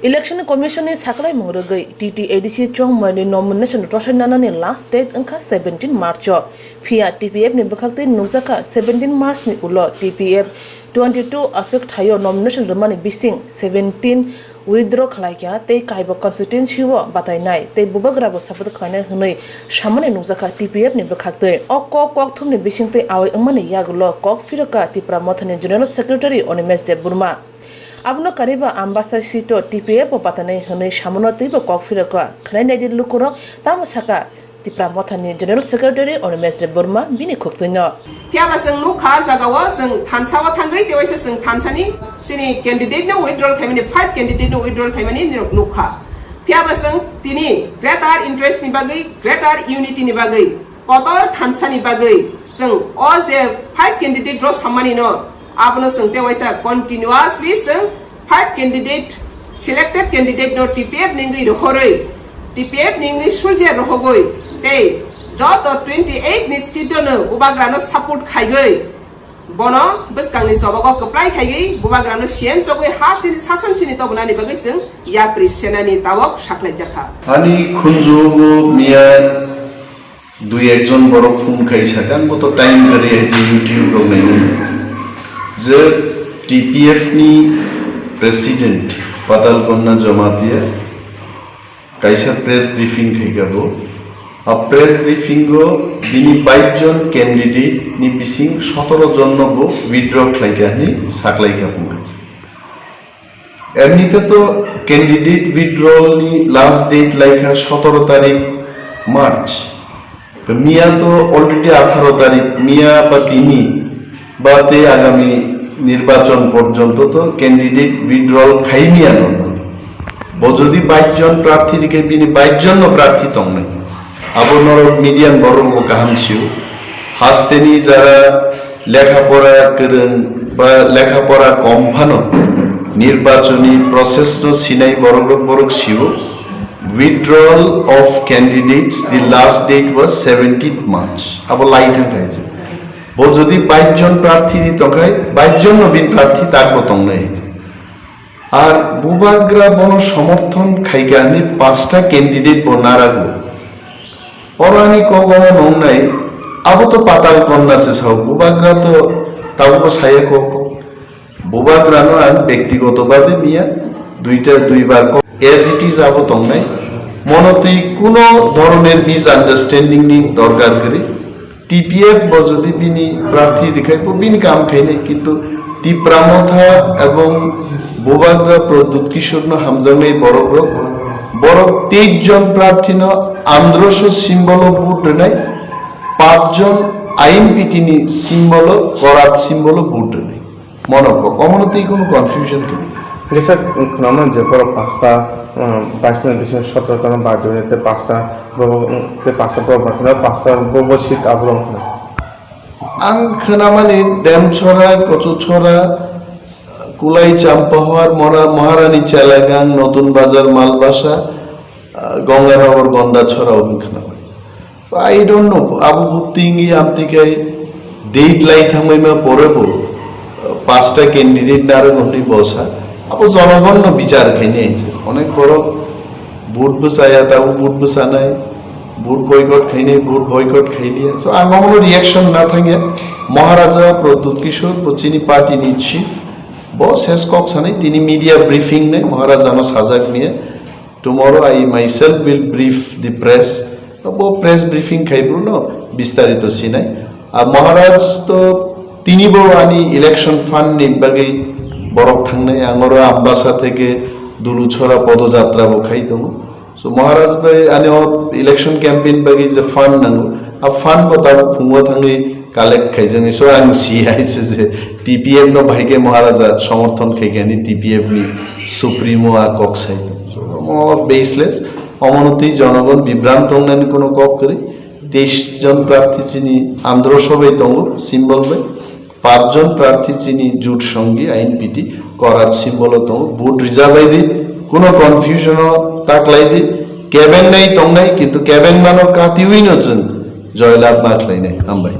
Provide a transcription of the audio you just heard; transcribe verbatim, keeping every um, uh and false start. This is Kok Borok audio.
Election Commission ni saklaimung rwgwi T T A D C chongmani nomination rwsai nanani last date wngkha seventeen March o. Phiya T P F ni bwkhaktwi nukjakha seventeen March ni ulo T P F twenty two aswk thaio nomination rwmani bising seventeen withdraw khlaikha tei kaibo constituency o batainai tei bubagrabo support khlainai hwnwi samani nukjakha T P F ni bwkhaktwi. O kok kokthumni bisingtwi awai wngmani yagulo kok phirokha Tipra Mothani General Secretary Animesh Debbarma. Abono kariba Ambasa seat o T P F o batainai hwnwi samano teibo kok phirokha. Khwnai naidi lukurok tamo sakha Tipra Mothani General Secretary Animesh Debbarma bini khuktwino. Phiya ba chwng nukha, ah jagao chwng thansa o thangwi tewaisa chwng thansani chini candidate no withdrawal khaimani, five candidate no withdrawal khaimani nirok nukha. Phiya ba chwng tini greater interest ni bagwi, greater unity ni bagwi, kotor thansani bagwi chwng o je five candidate rw sammani no, abono chwng tewaisa continuously chwng five candidate, selected candidate no T P F ni wngwi rohorwi, T P F ni wngwi sulja rohogwi tei joto twenty eight ni seat no bubagra no support khaigwi bono bwskangni chobago kwplai khaigwi bubagra no C M chogwi ha sini sason sini tobonani bagwi chwng yapri senani tabok saklaijakha. Ani khunjugo miya dui ekjon borok phone khai sakha, ang bo to time kwrwi hai je YouTube rok nainani. Je T P F ni president Patal Kanya Jamatia kaisa press briefing khaikha bo. A press briefing o bini bais jon candidate ni bising sotoro jon no bo withdraw khlaikha hinwi saklaikha bung kha. Emnite to candidate withdrawal ni last date laikha sotoro tarik March. To miya to already atharo tarik, miya ba tini ba tei agami nirbachon porjonto to candidate withdrawal khai miya no. Bo jodi bais jon prarthi rikhe bini bais jon no prarthi tongnai. Abo norok media ni borok bo kaham sio. Hasteni jara lekha pora kwrwng ba lekha pora kom phano nirbachoni process no sinai borok rok borok sio. Withdrawal of candidates, the last date was seventeenth March. Abo lai thang khai je. Bo jodi bais jon prarthi ni tongkhai, bais jon no bin prarthi tak bo tongnai. Ar bubagra bono somorthon khaikha hinwi panchta candidate bo narago. Oro ani kok omo nungnai, abo to Patal Kanya se sao, bubagra to tabukbo saya kok. Bubagrano ang bektigoto bhabe miya duita duibar kok. As it is abo tongnai. Mono twi kuno dhoroner misunderstanding ni dorkar kwrwi. T P F bo jodi bini prarthi rikhai bo bini kam khainai, kintu Tipra Motha ebong Bubagra Pradyut Kishore no hamjaknai borok rok, borok teis jon prarthi no androso symbol o vote rwnai, panch jon I N P T ni symbol o, korat symbol o vote rwnai. Mono kok, omono tei kunu confusion kwrwi. Jesa khwnamano je borok pasta, um, bais ni bising sotoro tano bad rwnai tei pasta borok, um, tei pasta borok bad rwnai pasta bo, bo seat aborok hwnwi. Ang khwnamani Demchora, Kochuchora, Kulai Champahor, Mora-, Maharani Chelagang, Notun Bazar, Malbasa, ah, Ganganagor, Gondachora hwnwi khwnamani. I don't know, abo bo tingwi amtwi khai date lai thangbai ma pore bo, uh, pasta candidate narwk hwnwi bo sa. Abo jonogon no bichar khainai hinse. Onek borok vote bwchaya, tabuk vote bwchanai, vote boycott khainai, vote boycott khailiya. So, ang omono reaction na thangya. Maharaja Pradyut Kishore, bo chini party ni chief, bo ses kok sanai, tini media briefing nai Maharaja no sajak niya. Tomorrow I myself will brief the press. Bo press briefing khai bru no bistarito sinai. A Maharaj to tini bo ani election fund ni bagwi borok thangnai, ang oro Ambasa theke Duluchora podojatra bo khai tongo. So Maharaj bai ani o election campaign bagwi je fund nango, a fund bo tabuk phungo thangwi collect khaijani. So ang si hai se je T P F no bahai khe Maharaja somorthon khaikha ni T P F ni supremo a kok sai. So omo baseless, omono twi jonogon bibranto wngnani kuno kok kwrwi. Teis jon prarthi chini andro sobai tongo, symbol bai. Panch jon prarthi chini Jut Sanghi, I N P T, korat symbol o tongo. Vote rijabai di, kuno confusion o ta khlai di. Kebengnai tongnai, kintu kebengmano katiwi no chwng joylab ma khlainai. Hambai.